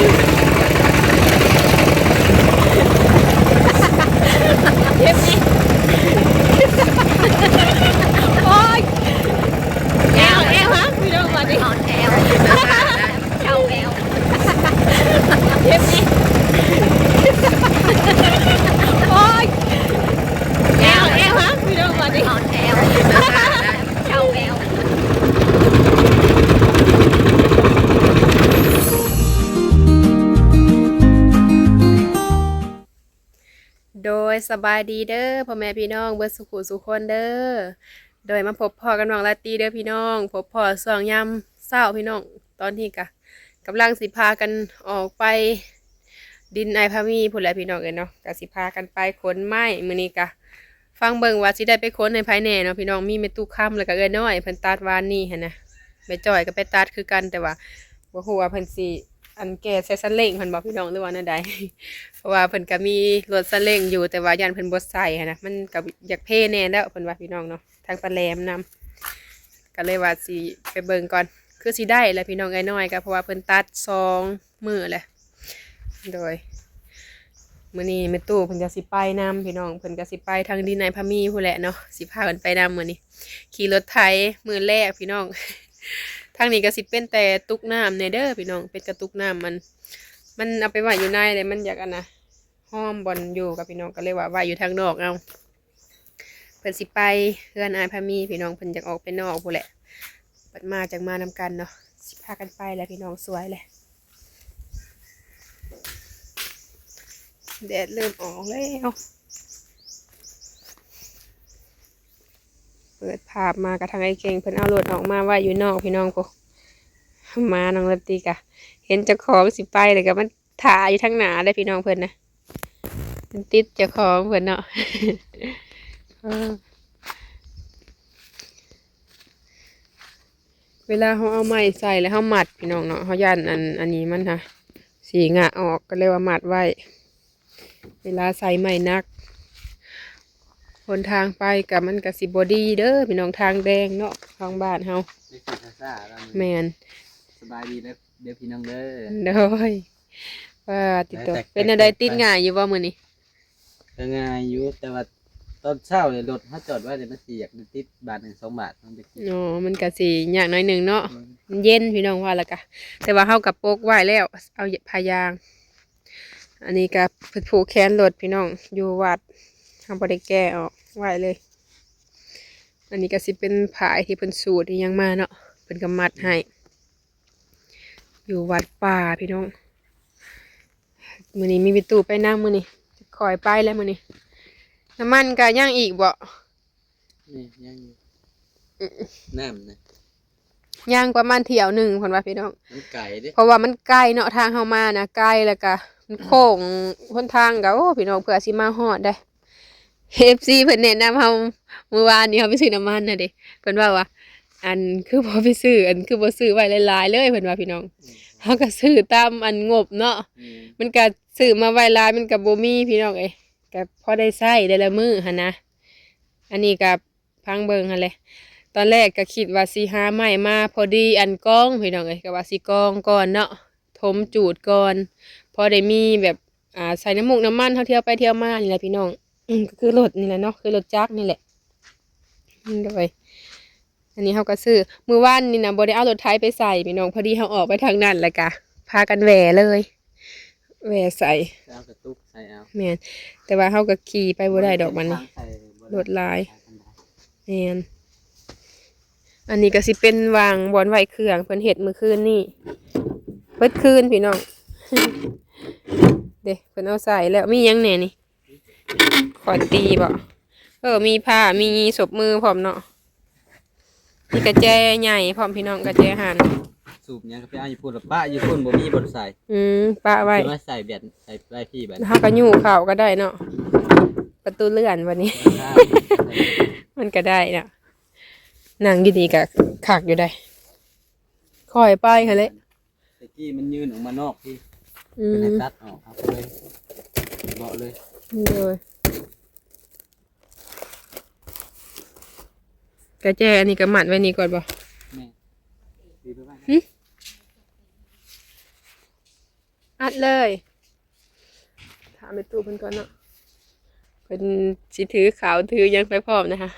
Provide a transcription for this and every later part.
ເຈັບນີ້ ໂອ້ຍ ແອວ ແອວຫັກ ພີ່ນ້ອງ ບາດນີ້ ອ່ອນແອວ ເຊົາແອວ ເຈັບນີ້ ໂອ້ຍ ແອວ ແອວຫັກ ພີ່ນ້ອງ ບາດນີ້ ອ່ອນແອວ ເຊົາແອວ. ໂດຍ ສະບາຍດີເດີພໍ່ແມ່ພີ່ນ້ອງເບິດສຸຂູສຸຄົນເດີ. ໂດຍ ມາພົບພໍ້ກັບນ້ອງລາຕີເດີພີ່ນ້ອງ, ພົບພໍ້ຊ່ວງຍາມເຊົ້າພີ່ນ້ອງ. ຕອນນີ້ກະກຳລັງຊິພາກັນອອກໄປດິນອ້າຍພາມີພຸ້ນແຫຼະພີ່ນ້ອງເອີຍເນາະ, ກະຊິພາກັນໄປຂົນໄມ້. ມື້ນີ້ກະຟັງເບິ່ງວ່າຊິໄດ້ໄປຂົນໃຫ້ໃຜແດ່ເນາະພີ່ນ້ອງ. ມີແມ່ຕູ້ຄຳ ແລ້ວກະເອື້ອຍນ້ອຍ ເພິ່ນຕັດວານນີ້ຫັ້ນນະ, ແມ່ຈ້ອຍກະໄປຕັດຄືກັນ ແຕ່ວ່າບໍ່ຮູ້ວ່າເພິ່ນຊິ ອັນແກ່ໃສ່ຊາເລັ້ງຫັ້ນບໍ່ພີ່ນ້ອງ ຫຼືວ່າແນວໃດ? ເພາະວ່າເພິ່ນກະມີລົດຊາເລັ້ງຢູ່ ແຕ່ວ່າຢ້ານເພິ່ນບໍ່ໃສ່ຫັ້ນນະ, ມັນກະຢາກເພແດ່ແລ້ວເພິ່ນວ່າພີ່ນ້ອງເນາະ, ທາງປາແຫຼມນຳ. ກະເລີຍວ່າຊິໄປເບິ່ງກ່ອນ, ຄືຊິໄດ້ແຫຼະພີ່ນ້ອງ. ເອື້ອຍນ້ອຍກະເພາະວ່າເພິ່ນຕັດສອງມື້ແຫຼະ. ໂດຍ ມື້ນີ້ແມ່ຕູ້ເພິ່ນກະຊິໄປນຳພີ່ນ້ອງ, ເພິ່ນກະຊິໄປທາງດິນອ້າຍພາມີພຸ້ນແຫຼະເນາະ, ຊິພາເພິ່ນໄປນຳມື້ນີ້. ຂີ່ລົດໄຖມື້ແລກພີ່ນ້ອງ. ທາງນີ້ກະຊິເປັນແຕ່ຕຸກນ້ຳແດ່ເດີພີ່ນ້ອງ, ເປັນກະຕຸກນ້ຳ ມັນ ມັນເອົາໄປໄວ້ຢູ່ໃນແລ້ວມັນຢາກອັນນະ ຫອມບ່ອນຢູ່ກັບພີ່ນ້ອງ, ກະເລີຍວ່າໄວ້ຢູ່ທາງນອກເອົາ. ເພິ່ນຊິໄປເຮືອນອ້າຍພາມີພີ່ນ້ອງ, ເພິ່ນຢາກອອກໄປນອກພຸ້ນແຫຼະ, ບັດມາຈັ່ງມານຳກັນເນາະ. ຊິພາກັນໄປແຫຼະພີ່ນ້ອງ, ສວຍແຫຼະ. ແດດເລີ່ມອອກແລ້ວ. ເປີດພາບມາກະທາງອ້າຍເກັ່ງເພິ່ນເອົາລົດອອກມາໄວ້ຢູ່ນອກພີ່ນ້ອງ. ໂອ້ ມານ້ອງລາຕີກະເຫັນເຈົ້າຂອງຊິໄປແລ້ວກະມັນ ຖ້າຢູ່ທາງໜ້າເດ້ພີ່ນ້ອງເພິ່ນນະ, ມັນຕິດເຈົ້າຂອງເພິ່ນເນາະ. ເອີ ເວລາເຮົາເອົາໄມ້ໃສ່ແລ້ວເຮົາມັດພີ່ນ້ອງເນາະ, ເຮົາຢ້ານອັນ ອັນນີ້ມັນຫະ ສີງະອອກ ກະເລີຍວ່າມັດໄວ້. ເວລາໃສ່ໄມ້ໜັກ ຫົນທາງໄປກະ ມັນກະຊິບໍ່ດີເດີພີ່ນ້ອງ, ທາງແດງເນາະ ທາງບ້ານເຮົາ. ແມ່ນ. ສະບາຍດີເດີພີ່ນ້ອງເດີ. ໂດຍ. ວ່າຕິດຕໍ່ ແຕ່ ເປັນແນວໃດ ແຕ່ ແຕ່ ຕິດງ່າຍຢູ່ບໍ່ມື້ນີ້? ກະງ່າຍຢູ່ ແຕ່ວ່າຕອນເຊົ້ານີ້ລົດເຮົາຈອດໄວ້ນີ້ ມັນຊິຢາກໄດ້ຕິດບາດໜຶ່ງສອງບາດ. ອໍ ມັນກະຊິຍາກໜ້ອຍໜຶ່ງເນາະ. ແມ່ນ. ມັນເຢັນພີ່ນ້ອງ ວ່າແລ້ວກະ ແຕ່ວ່າເຮົາກະປົກໄວ້ແລ້ວ ເອົາຜ້າຢາງ. ອັນນີ້ກະເພິ່ນຜູກແຂນລົດພີ່ນ້ອງ ຢູ່ວັດ, ເຮົາບໍ່ໄດ້ແກະອອກ ໄວ້ເລີຍ. ອັນນີ້ກະຊິເປັນຝ້າຍທີ່ເພິ່ນສູດອີ່ຫຍັງມາເນາະ, ເພິ່ນກະມັດໃຫ້. ຢູ່ວັດປ່າພີ່ນ້ອງ. ມື້ນີ້ມີແມ່ຕູ້ໄປນຳ, ມື້ນີ້ຂ້ອຍໄປແລ້ວມື້ນີ້. ນ້ຳມັນກະຍັງອີກບໍ່? ນີ້ຍັງຢູ່. ອື ນ້ຳນະ ຍ່າງປະມານຖ້ຽວໜຶ່ງເພິ່ນວ່າພີ່ນ້ອງ. ມັນໄກເດ້. ເພາະວ່າມັນໄກເນາະ, ທາງເຮົາມານະໄກ ແລ້ວກະມັນໂຄ້ງ, ຫົນທາງກະ ໂອ້ ພີ່ນ້ອງ ເພື່ອຊິມາຮອດໄດ. ເອັຟຊີ ເພິ່ນແນະນຳເຮົາ ມື້ວານນີ້ເຮົາໄປຊື້ນ້ຳມັນຫັ້ນເດ ເພິ່ນເວົ້າວ່າ ອັນ ຄືບໍ່ໄປຊື້ ອັນ ຄືບໍ່ຊື້ໄວ້ຫຼາຍໆເລີຍ ເພິ່ນວ່າພີ່ນ້ອງ. ອືມ ເຮົາກໍຊື້ຕາມອັນງົບເນາະ. ອືມ ມັນກໍຊື້ມາໄວ້ຫຼາຍ ມັນກໍບໍ່ມີພີ່ນ້ອງເອີຍ, ກໍພໍໄດ້ໃຊ້ແຕ່ລະມື້ຫັ້ນນະ. ອັນນີ້ກໍຟັງເບິ່ງຫັ້ນແຫຼະ, ຕອນແລກກໍຄິດວ່າຊິຫາໄມ້ມາພໍດີອັນກອງ ພີ່ນ້ອງເອີຍ, ກໍວ່າຊິກອງກ່ອນເນາະ. ຖົມຈູດກ່ອນ ພໍໄດ້ມີແບບ ອ່າ ໃສ່ນ້ຳມູກນ້ຳມັນເຮົາທ່ຽວໄປທ່ຽວມານີ້ແຫຼະພີ່ນ້ອງ. ອືມ ກໍຄືລົດນີ້ແຫຼະເນາະ ຄືລົດຈັກນີ້ແຫຼະ. ໂດຍ ອັນນີ້ເຮົາກໍຊື້ ມື້ວານນີ້ນະ ບໍ່ໄດ້ເອົາລົດໄຖໄປໃສ່ພີ່ນ້ອງ, ພໍດີເຮົາອອກໄປທາງນັ້ນ ແລ້ວກະພາກັນແວ່ເລີຍ ແວ່ໃສ່ ເອົາກະຕຸກໃສ່ເອົາ. ແມ່ນ ແຕ່ວ່າເຮົາກໍຂີ່ໄປບໍ່ໄດ້ດອກບັດນີ້ ລົດຫຼາຍ. ແມ່ນ ອັນນີ້ກໍຊິເປັນວາງບ່ອນໄວ້ເຄື່ອງ ເພິ່ນເຮັດມື້ຄືນນີ້ເບິດຄືນພີ່ນ້ອງ. ເດ້ ເພິ່ນເອົາໃສ່ແລ້ວ. ມີຫຍັງແດ່ນີ້? ຂ້ອຍຕີບໍ? ເອີ ມີຜ້າ ມີສົບມືພ້ອມເນາະ. ມີກະແຈໃຫຍ່ພ້ອມພີ່ນ້ອງ ກະແຈຫັ້ນ. ສູບຫຍັງກໍໄປເອົາຢູ່ພຸ້ນລະ ປະຢູ່ພຸ້ນ ບໍ່ມີບ່ອນໃສ່. ອືມ ປະໄວ້ ຊິມາໃສ່ແບບ ໃສ່ໄວ້ພີ້ບັດ ເຮົາກໍຍູ້ເຂົ້າກໍໄດ້ເນາະ. ປະຕູເລື່ອນບັດນີ້ ມັນກໍໄດ້ເນາະ. ນັ່ງຢູ່ນີ້ກໍຄັກຢູ່ໃດ໋. ຄ່ອຍໄປຫັ້ນແຫຼະ. ແຕ່ກີ້ມັນຍື່ນອອກມານອກພີ້. ອືມ ເພິ່ນໃຫ້ຕັດອອກ ເອົາໄປເລີຍ ເບາະເລີຍ. ໂດຍ ກະແຈອັນນີ້ກໍມັດໄວ້ນີ້ກ່ອນບໍ? ແມ່ນ ຕີໄປໄວ້. ຫຶ? ເ ອັດເລີຍ. ຖາມແມ່ຕູ້ເພິ່ນກ່ອນເນາະ ເພິ່ນຊິຖືເຂົ້າຖືຫຍັງໄປພ້ອມນະຄະ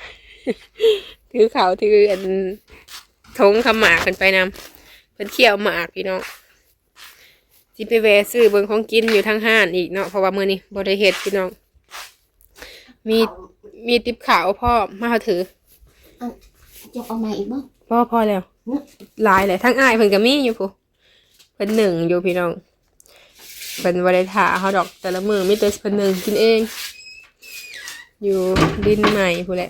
ຖືເຂົ້າຖືອັນຖົງຄຳໝາກເພິ່ນໄປນຳ ເພິ່ນຂ້ຽວໝາກພີ່ນ້ອງ. ຊິໄປແວ່ຊື້ເບິ່ງຂອງກິນຢູ່ທາງຮ້ານອີກເນາະ ເພາະວ່າມື້ນີ້ບໍ່ໄດ້ເຮັດພີ່ນ້ອງ ມີ ມີຕິບເຂົ້າພ້ອມ ມາເຮົາຖື ເອົາ ເຈົ້າເອົາໃໝ່ອີກບໍ່? ພໍ ພໍແລ້ວ ຫືອ ຫຼາຍແຫຼະ ທາງອ້າຍເພິ່ນກໍມີຢູ່ພຸ້ນ. ເພິ່ນໜຶ້ງຢູ່ພີ່ນ້ອງ ເພິ່ນບໍ່ໄດ້ຖ້າເຮົາດອກ ແຕ່ລະມື້ມີແຕ່ເພິ່ນໜຶ້ງກິນເອງ ຢູ່ດິນໃໝ່ພຸ້ນແຫຼະ.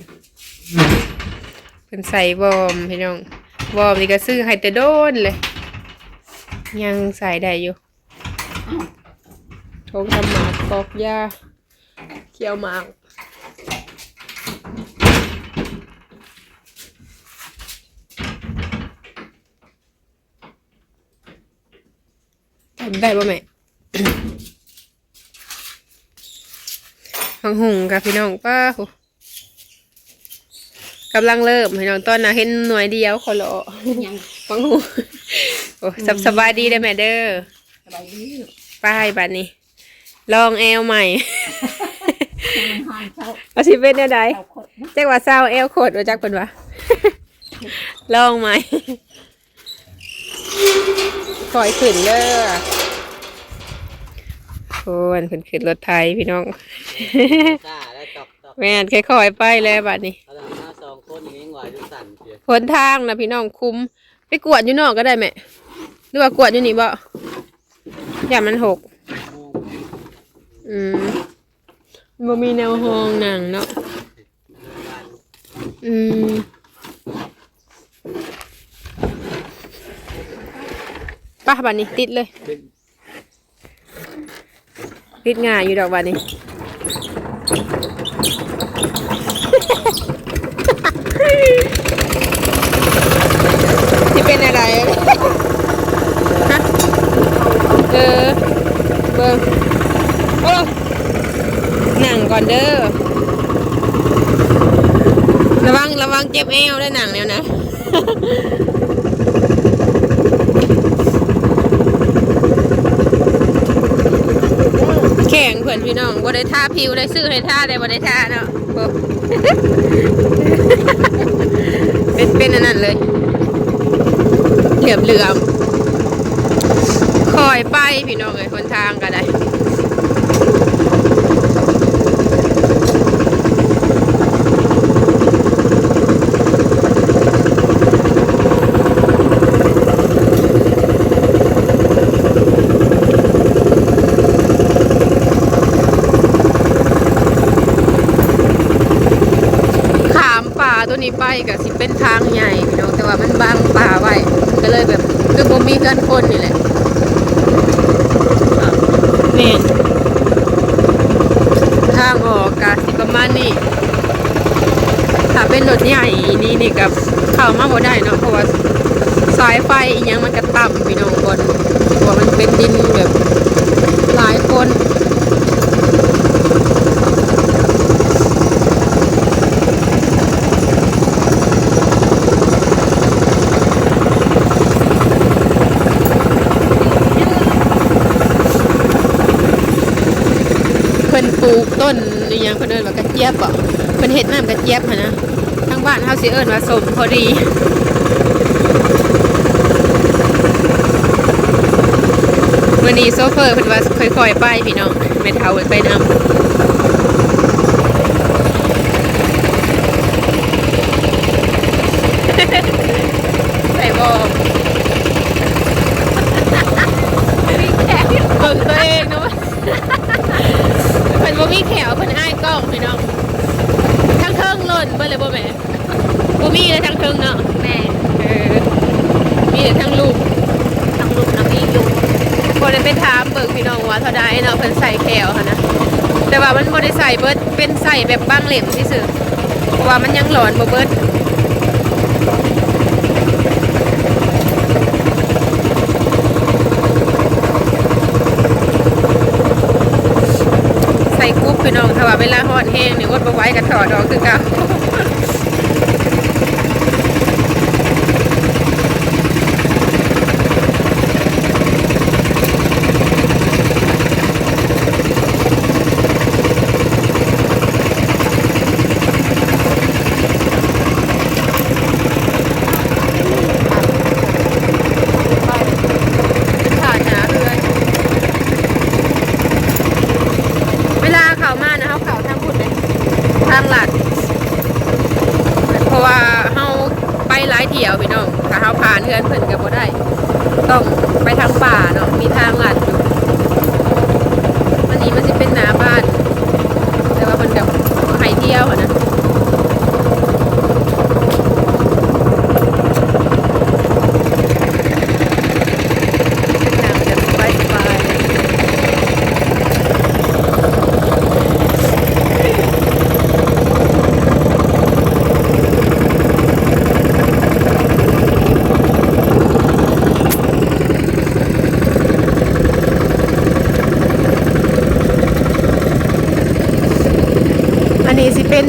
ເພິ່ນໃສ່ວອມພີ່ນ້ອງ ວອມນີ້ກໍຊື້ໃຫ້ແຕ່ດົນເລີຍ ຍັງໃສ່ໄດ້ຢູ່. ຖົງຄຳໝາກ ປອກຢາ ຂ້ຽວໝາກ. ໄດ້ບໍ່ແມ່? ໝາກຫຸ່ງກະພີ່ນ້ອງ ປ້າໂຫ ກຳລັງເລີ່ມພີ່ນ້ອງ ຕອນນະເຫັນໜ່ວຍດຽວ ຂໍເລາະ ຫຍັງ ໝາກຫຸ່ງ. ໂອ້ ສະ ສະບາຍດີເດີແມ່ເດີ ສະບາຍດີ. ໄປບາດນີ້ ລອງແອວໃໝ່ ວ່າຊິເປັນແນວໃດ ແຕ່ວ່າຊາວແອວໂຄດ ບໍ່ຈັກເພິ່ນວ່າ ລອງໃໝ່. ຄ່ອຍຂຶ້ນເດີ ໂອ້ຍ ເພິ່ນຂຶ້ນລົດໄຖພີ່ນ້ອງ ຊ້າແລ້ວ ຕອກໆ ແມ່ນ ຄ່ອຍໆໄປແລ້ວບາດນີ້ ຂະໜາດມາສອງຄົນຍັງວ່າຢູ່ສັ່ນເຕີ ຫົນທາງນະພີ່ນ້ອງ ຂຸມ. ໄປກວດຢູ່ນອກກໍໄດ້ແມ່ ຫຼືວ່າກວດຢູ່ນີ້ບໍ່? ຢ້ານມັນຫົກ ອືມ ບໍ່ມີແນວຮອງນັ່ງເນາະ. ອືມ ໄປບາດນີ້ ຕິດເລີຍ ຕິດງ່າຍຢູ່ດອກບາດນີ້. ຊິເປັນແນວໃດ? ຮະ? ເອີ ເບິ່ງ ໂອ້ ນັ່ງກ່ອນເດີ ລະວັງ ລະວັງເຈັບແອວເດີ ນັ່ງແນວນັ້ນ. ແຂງເພິ່ນພີ່ນ້ອງ ບໍ່ໄດ້ທາຜິວ ໄດ້ຊື້ໃຫ້ທາ ແຕ່ບໍ່ໄດ້ທາເນາະ. ໂອ້ ເປັນ ເປັນອັນນັ້ນເລີຍ ເຫຼືອມໆ ຄ່ອຍໄປພີ່ນ້ອງເອີຍ ຫົນທາງກໍໄດ້. ຂ້າມປ່າໂຕນີ້ໄປກໍຊິເປັນທາງໃຫຍ່ພີ່ນ້ອງ ແຕ່ວ່າມັນບັງປ່າໄວ້ ກໍເລີຍແບບ ຄືບໍ່ມີເຮືອນຄົນນີ້ແຫຼະ. ແມ່ນ ທາງອອກກະຊິປະມານນີ້ ຖ້າເປັນລົດໃຫຍ່ນີ້ ນີ້ກະເຂົ້າມາບໍ່ໄດ້ເນາະ ເພາະວ່າສາຍໄຟອີ່ຫຍັງມັນກະຕ່ຳພີ່ນ້ອງ ບ່ອນ ເພາະວ່າມັນເປັນດິນແບບຫຼາຍຄົນ. ເພິ່ນປູກຕົ້ນອີ່ຫຍັງ ເພິ່ນເອີ້ນວ່າກະຈຽບບໍ ເພິ່ນເຮັດນ້ຳກະຈຽບຫັ້ນນະ ທາງບ້ານເຮົາຊິເອີ້ນວ່າສົ້ມພໍດີ. ມື້ນີ້ໂຊເຟີເພິ່ນວ່າຄ່ອຍໆໄປພີ່ນ້ອງ ແມ່ເຖົ້າໄປນຳ ໃສ່ບໍ່ ເບິ່ງຕົວເອງເນາະ ເພິ່ນບໍ່ມີແຂ້ວ ເພິ່ນອາຍກ້ອງພີ່ນ້ອງ. ທາງເທິງຫຼົ່ນເບິດເລີຍບໍ່ແມ່? ບໍ່ມີແລ້ວທາງເທິງເນາະ. ແມ່ນ ເອີ ມີແຕ່ທາງລຸ່ມ ທາງລຸ່ມນະມີຢູ່ ບໍ່ໄດ້ໄປຖາມເບິ່ງພີ່ນ້ອງວ່າເທົ່າໃດເນາະ ເພິ່ນໃສ່ແຂ້ວຫັ້ນນະ ແຕ່ວ່າມັນບໍ່ໄດ້ໃສ່ເບິດ ເປັນໃສ່ແບບບາງເຫຼັ້ມຊື່ໆ ເພາະວ່າມັນຍັງຫຼອນບໍ່ເບິດ. ໃສ່ກຸບພີ່ນ້ອງ ຖ້າວ່າເວລາຮ້ອນແຮງນີ້ ອົດບໍ່ໄຫວກໍຖອດອອກຄືເກົ່າ.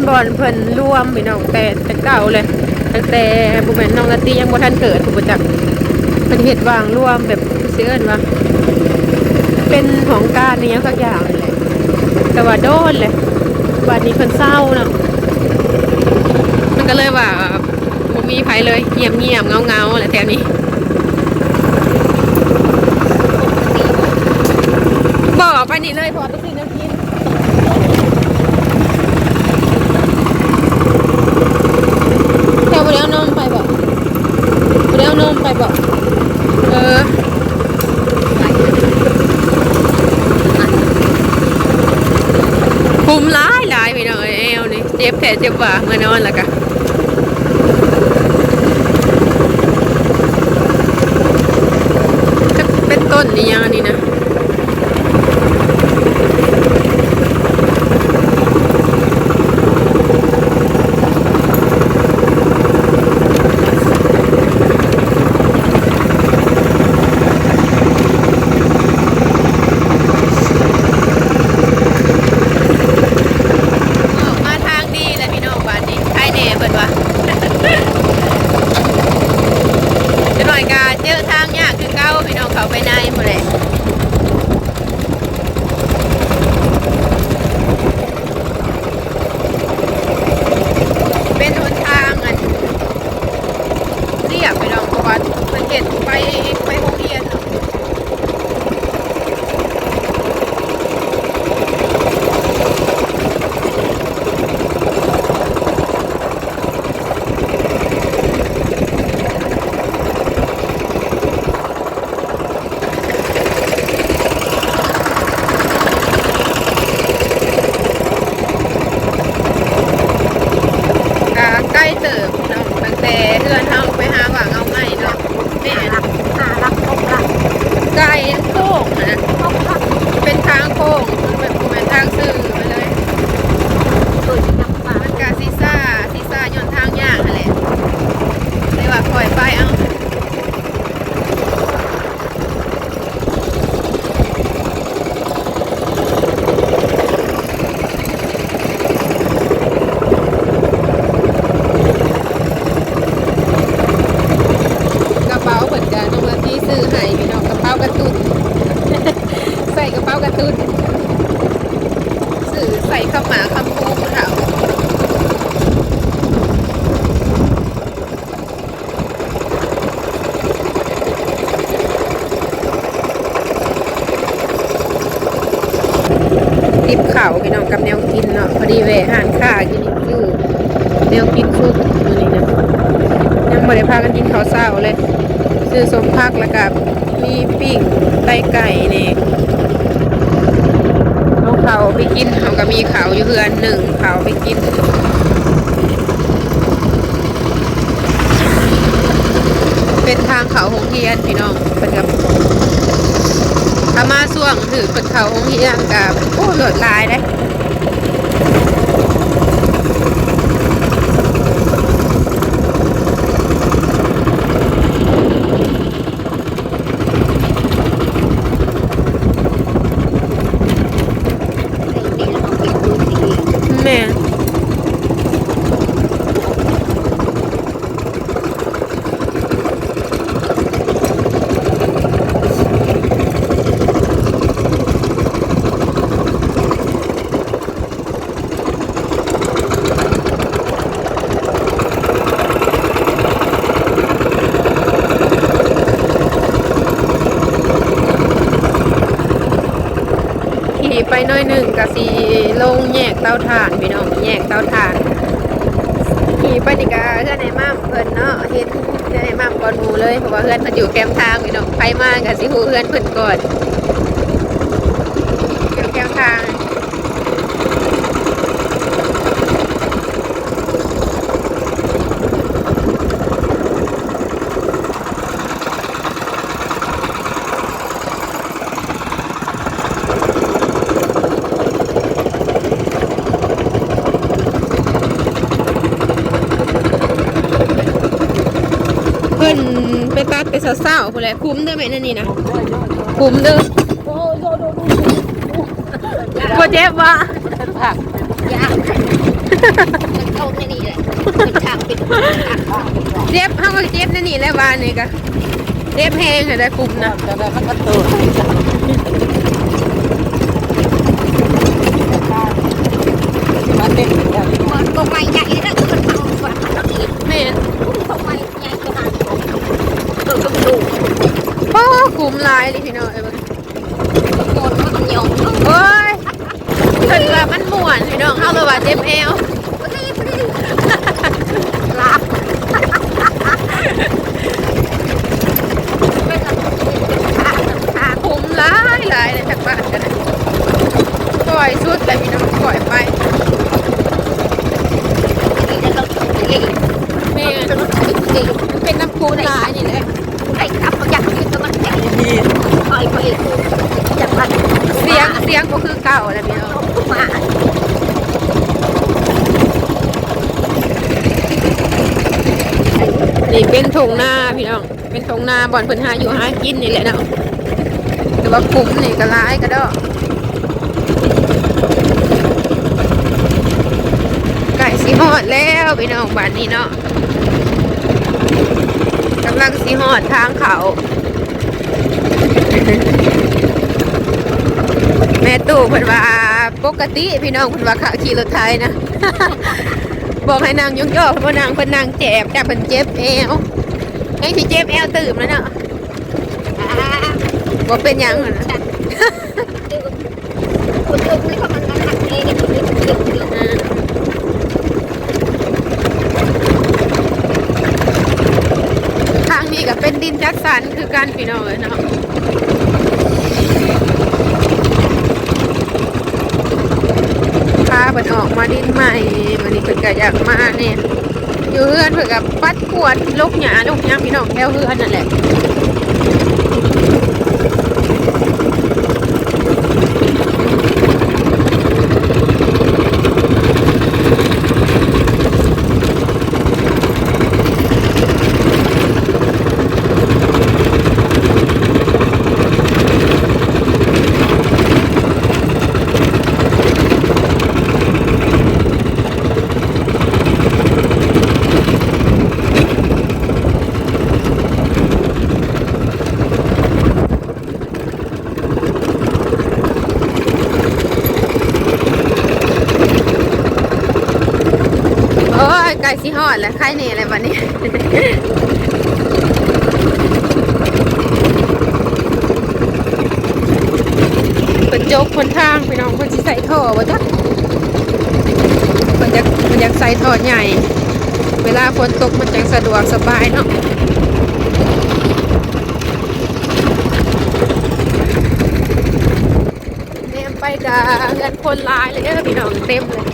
บ่อนเพิ่นรวมพี่น้อง แต่ แต่เก่าเลย ตั้งแต่ บ่แม่น น้องลาตี้ยังบ่ทันเกิดพุ้นบ่จัก เพิ่นเฮ็ดวางรวมแบบ สิเอิ้นว่า เป็นห้องการอิหยังสักอย่างนี่แหละ แต่ว่าโดนเลย บัดนี้เพิ่นเซาเนาะ มันก็เลยว่า บ่มีไผเลย เงียบๆ เหงาๆ แหละแถวนี้ บ่ ไปนี่เลย เพราะว่าไปซื้อแนวกิน เจ้าบ่ได้เอานมไปบ่ บ่ได้เอานมไปบ่ เออ คุ้มหลายๆ พี่น้องเอ้ย แอวนี่ เจ็บแท้เจ็บว่า เมื่อนอนแล้วกะ จักเป็นต้นอิหยังอันนี้นะ ออกมาทาง ดีแหละพี่น้อง บาดนี้ไคแหน่เพิ่นว่า จักหน่อยกะเจอทางยากคือเก่าพี่น้อง เข้าไปในพู้นแหละ เป็นหนทางอันเรียบพี่น้อง เพราะว่าเพิ่นเฮ็ดไป ไปโรงเรียนเนาะ กะไกลเติบเนาะ ตั้งแต่เฮือนเฮาไปหาหว่างเอาไม้เนาะ แม่น ห้าหลัก หกหลัก ไกล โค้งหั้นนะ หกหลัก เป็นทางโค้ง มันบ่แม่นทางซื่อไปเลย มันกะสิซ่า สิซ่าย้อนทางยากหั้นแหละ เลยว่าค่อยไปเอา กระเป๋าเพิ่นกะน้องลาตี้ซื้อให้พี่น้อง กระเป๋ากะตุ้น ใส่กระเป๋ากะตุ้น ซื้อใส่คำหมากคำคูผู้เฒ่า ติบข้าวพี่น้องกับแนวกินเนาะ พอดีแวะร้านค้ากิน ซื้อแนวกินซุปมื้อนี้นะ ยังบ่ได้พากันกินข้าวเช้าเลย ซื้อส้มผักแล้วก็มีปิ้งไตไก่แหน่ เอาข้าวไปกิน เฮาก็มีข้าวอยู่เฮือน นึ่งข้าวไปกิน เป็นทางเข้าโรงเรียนพี่น้อง เพิ่นก็ ถ้ามาช่วงถืกเพิ่นเข้าโรงเรียนก็ โอ้ รถหลายเด้ แม่น ขี่ไปหน่อยหนึ่งก็สิลงแยกเตาถ่านพี่น้อง แยกเตาถ่าน ขี่ไปนี่ก็เฮือนไอ้ม่ำเพิ่นเนาะ เห็นเฮือนไอ้ม่ำก่อนหมู่เลย เพราะว่าเฮือนเพิ่นอยู่แคมทางพี่น้อง ไผมาก็สิฮู้เฮือนเพิ่นก่อน อยู่แคมทาง เพิ่นไปตัดแต่เช้าๆ พู้นแหละ คุ้มเด้อแม่นั่นนี่นะ คุ้มเด้อ บ่เจ็บบ่ ย่าน ມັນເຂົ້າໃນນີ້ແຫຼະ ມັນທາງເປັນທາງອອກ. ເຈັບ ເຮົາກໍເຈັບໃນນີ້ແຫຼະ ວານນີ້ກໍເຈັບແຮງຫັ້ນແຫຼະ ຂຸມນະ. ມາເຕັ້ນກັນແລ້ວ ມັນກໍໄມ້ໃຫຍ່ເດ້ ຄືມັນເອົາ ແມ່ນ ກໍໄມ້ໃຫຍ່ຂະໜາດ ເອີ ກໍບໍ່ຮູ້ ໂອ້ ຂຸມຫຼາຍເລີຍພີ່ນ້ອງເອີຍ ເບິ່ງ ໂອ້ຍ ເພິ່ນວ່າມັນມ່ວນພີ່ນ້ອງ ເຮົາເລີຍວ່າເຈັບແອວ ລາບ ຂຸມຫຼາຍໆ ໃນທາງບ້ານກັນ ຂ້ອຍສຸດແລ້ວພີ່ນ້ອງ ຂ້ອຍໄປ ແມ່ນ ມັນເປັນນ້ຳຂຸມຫຼາຍນີ້ແຫຼະ. ໄດ້ກັບມາຢາກຢູ່ກັບມັນແທ້ ໄປໄປຈັກບັດ ສຽງ ສຽງບໍ່ຄືເກົ່າແລ້ວພີ່ນ້ອງ ມາ ນີ້ເປັນທົ່ງນາພີ່ນ້ອງ ເປັນທົ່ງນາບ່ອນເພິ່ນຫາຢູ່ຫາກິນນີ້ແຫຼະເນາະ ແຕ່ວ່າຂຸມນີ້ກໍຫຼາຍກະດອກ. ໃກ້ຊິຮອດແລ້ວພີ່ນ້ອງ ບາດນີ້ເນາະ ກຳລັງຊິຮອດທາງເຂົ້າ ແມ່ຕູ້ເພິ່ນວ່າປົກກະຕິພີ່ນ້ອງ ເພິ່ນວ່າຂະ ຂີ່ລົດໄຖນະ ບອກໃຫ້ນັ່ງຢອກໆ ເພິ່ນບໍ່ນັ່ງ ເພິ່ນນັ່ງແຈບ ຢ້ານເພິ່ນເຈັບແອວ ແຮງຊິເຈັບແອວຕື່ມແລ້ວເນາະ ບໍ່ເປັນຫຍັງຫັ້ນນະ. ທາງນີ້ກໍເປັນດິນຈັດສັນຄືກັນພີ່ນ້ອງເອີຍເນາະ ພາເພິ່ນອອກມາດິນໃໝ່ ມື້ນີ້ເພິ່ນກໍຢາກມາແດ່. ຢູ່ເຮືອນເພິ່ນກໍປັດກວາດລົກຫຍ້າລົກຫຍັງພີ່ນ້ອງ ແຖວເຮືອນນັ້ນແຫຼະ. ໂອ້ຍ ໃກ້ຊິຮອດແລ້ວ ໃກ້ແດ່ແລ້ວບັດນີ້ ເພິ່ນຈົກຫົນທາງພີ່ນ້ອງ ເພິ່ນຊິໃສ່ທໍ່ບໍ່ຈັກ ເພິ່ນຢາກ ເພິ່ນຢາກໃສ່ທໍ່ໃຫຍ່ ເວລາຝົນຕົກມັນຈັ່ງສະດວກສະບາຍເນາະ. ແນມໄປກະເຮືອນຄົນຫຼາຍເລີຍເດີພີ່ນ້ອງ ເຕັມເລີຍ.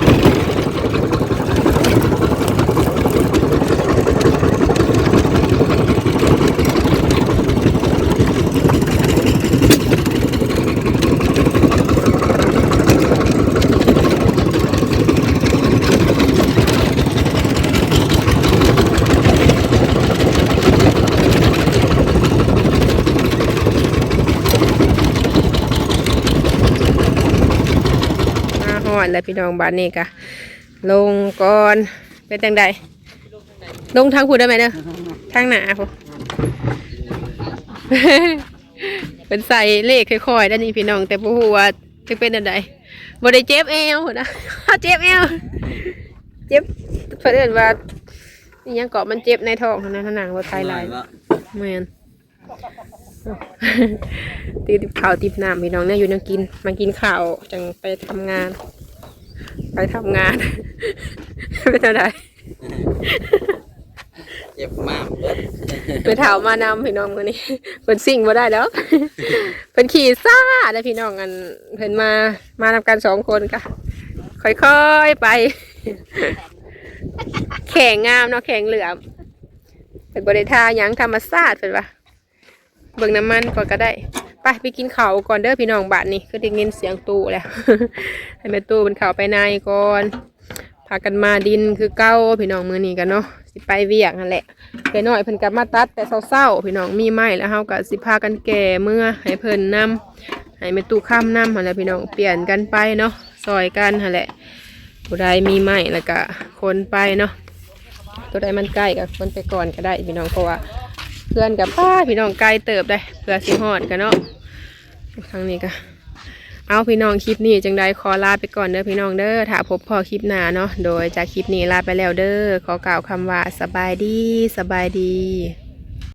ມາຮອດແລ້ວພີ່ນ້ອງ ບາດນີ້ກະລົງກ່ອນ ເປັນຈັ່ງໃດ? ລົງທາງພຸ້ນເດີແມ່ເດີ ທາງໜ້າພຸ້ນ ເພິ່ນໃສ່ເລກຄ່ອຍໆ ໄດ້ນີ້ພີ່ນ້ອງ ແຕ່ບໍ່ຮູ້ວ່າຈະເປັນແນວໃດ ບໍ່ໄດ້ເຈັບແອວພຸ້ນນະ ເຈັບແອວ ເຈັບ ເພິ່ນເອີ້ນວ່າອີ່ຫຍັງເກາະ ມັນເຈັບໃນທ້ອງຫັ້ນນະ ໜັງລົດໄຖຫຼາຍ ແມ່ນ. ຕິບເຂົ້າຕິບນ້ຳພີ່ນ້ອງ ແນວຢູ່ແນວກິນ ມາກິນເຂົ້າຈັ່ງໄປທຳງານ ໄປທຳງານ ເປັນຈັ່ງໃດ? ເຈັບມ້າມເບິດ ແມ່ເຖົ້າມານຳພີ່ນ້ອງມື້ນີ້ ເພິ່ນຊິງບໍ່ໄດ້ດອກ ເພິ່ນຂີ່ຊ້າເດ້ພີ່ນ້ອງ ອັນເພິ່ນມາ ມານຳກັນສອງຄົນກະຄ່ອຍໆໄປ ແຂ້ງງາມເນາະ ແຂ້ງເຫຼື້ອມ ເພິ່ນບໍ່ໄດ້ທາຫຍັງ ທຳມະຊາດເພິ່ນວ່າ. ເບິ່ງນ້ຳມັນກ່ອນກໍໄດ້ ໄປ ໄປກິນເຂົ້າກ່ອນເດີພີ່ນ້ອງ ບາດນີ້ຄືໄດ້ຍິນສຽງຕູ້ແລ້ວ ໃຫ້ແມ່ຕູ້ເພິ່ນເຂົ້າໄປໃນກ່ອນ ພາກັນມາດິນຄືເກົ່າພີ່ນ້ອງ ມື້ນີ້ກໍເນາະ ຊິໄປວຽກຫັ້ນແຫຼະ ເອື້ອຍນ້ອຍເພິ່ນກໍມາຕັດແຕ່ເຊົ້າໆ ພີ່ນ້ອງ ມີໄມ້ແລ້ວ ເຮົາກໍຊິພາກັນແກ່ເມືອໃຫ້ເພິ່ນນຳ ໃຫ້ແມ່ຕູ້ຄຳນຳຫັ້ນແຫຼະພີ່ນ້ອງ ປ່ຽນກັນໄປເນາະ ຊ່ອຍກັນຫັ້ນແຫຼະ ຜູ້ໃດມີໄມ້ແລ້ວກະຂົນໄປເນາະ ໂຕໃດມັນໃກ້ກະຂົນໄປກ່ອນກະໄດ້ພີ່ນ້ອງ ເພາະວ່າເຮືອນກະປ້າພີ່ນ້ອງ ໄກເຕີບໃດ໋ ເພື່ອຊິຮອດກະເນາະ. ທາງນີ້ກະ ເອົາພີ່ນ້ອງ ຄລິບນີ້ຈັ່ງໃດຂໍລາໄປກ່ອນເດີພີ່ນ້ອງເດີ ຖ້າພົບພໍ້ຄລິບໜ້າເນາະ. ໂດຍ ຈາກຄລິບນີ້ລາໄປແລ້ວເດີ ຂໍກ່າວຄຳວ່າສະບາຍດີ ສະບາຍດີ.